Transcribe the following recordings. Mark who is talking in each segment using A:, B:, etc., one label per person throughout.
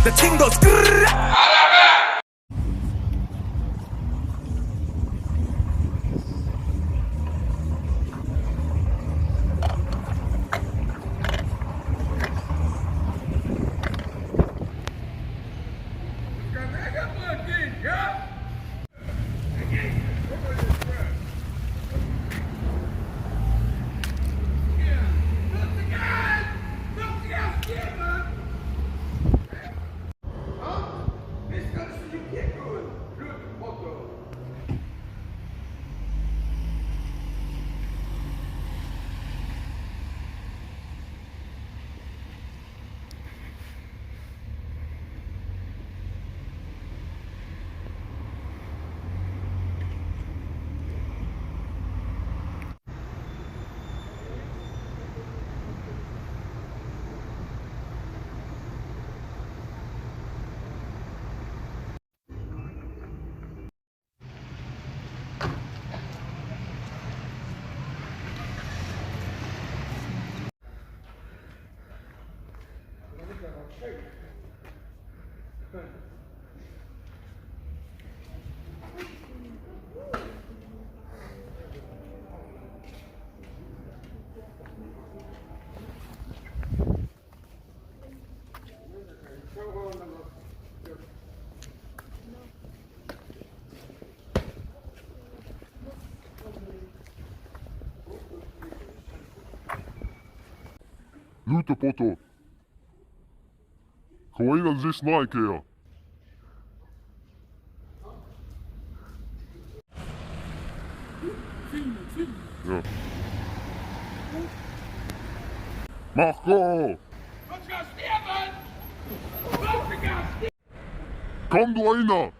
A: The ting goes grrrr.
B: Lutepoto. Koena sis Nike. Ja. Marco! Komm du einer!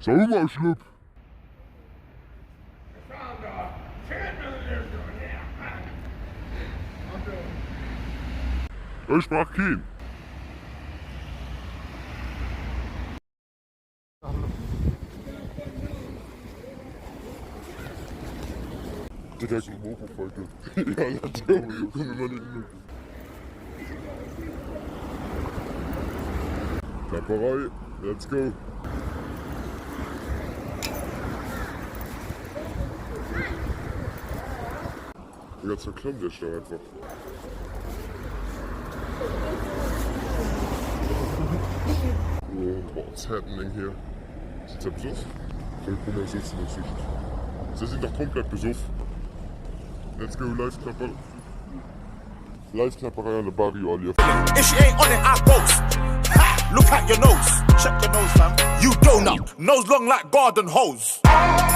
B: Sauberschlupp! Ech brauch keen. Digga, Mopo-Folge. Ja, let's go. Komm, wir machen Klapperei, let's go. Digga, zerklomm dich doch einfach. Oh, what's happening here? Sind sie besoffen? Vollkommen sitzen inzwischen. Sie sind doch komplett besoffen. Let's go, Live-Klapper. Live-Klapperei an der Barrio Allier.
A: If she ain't on it, I ghost. Ha! Look at your nose. Check your nose, fam. You donut. Nose long like garden hose.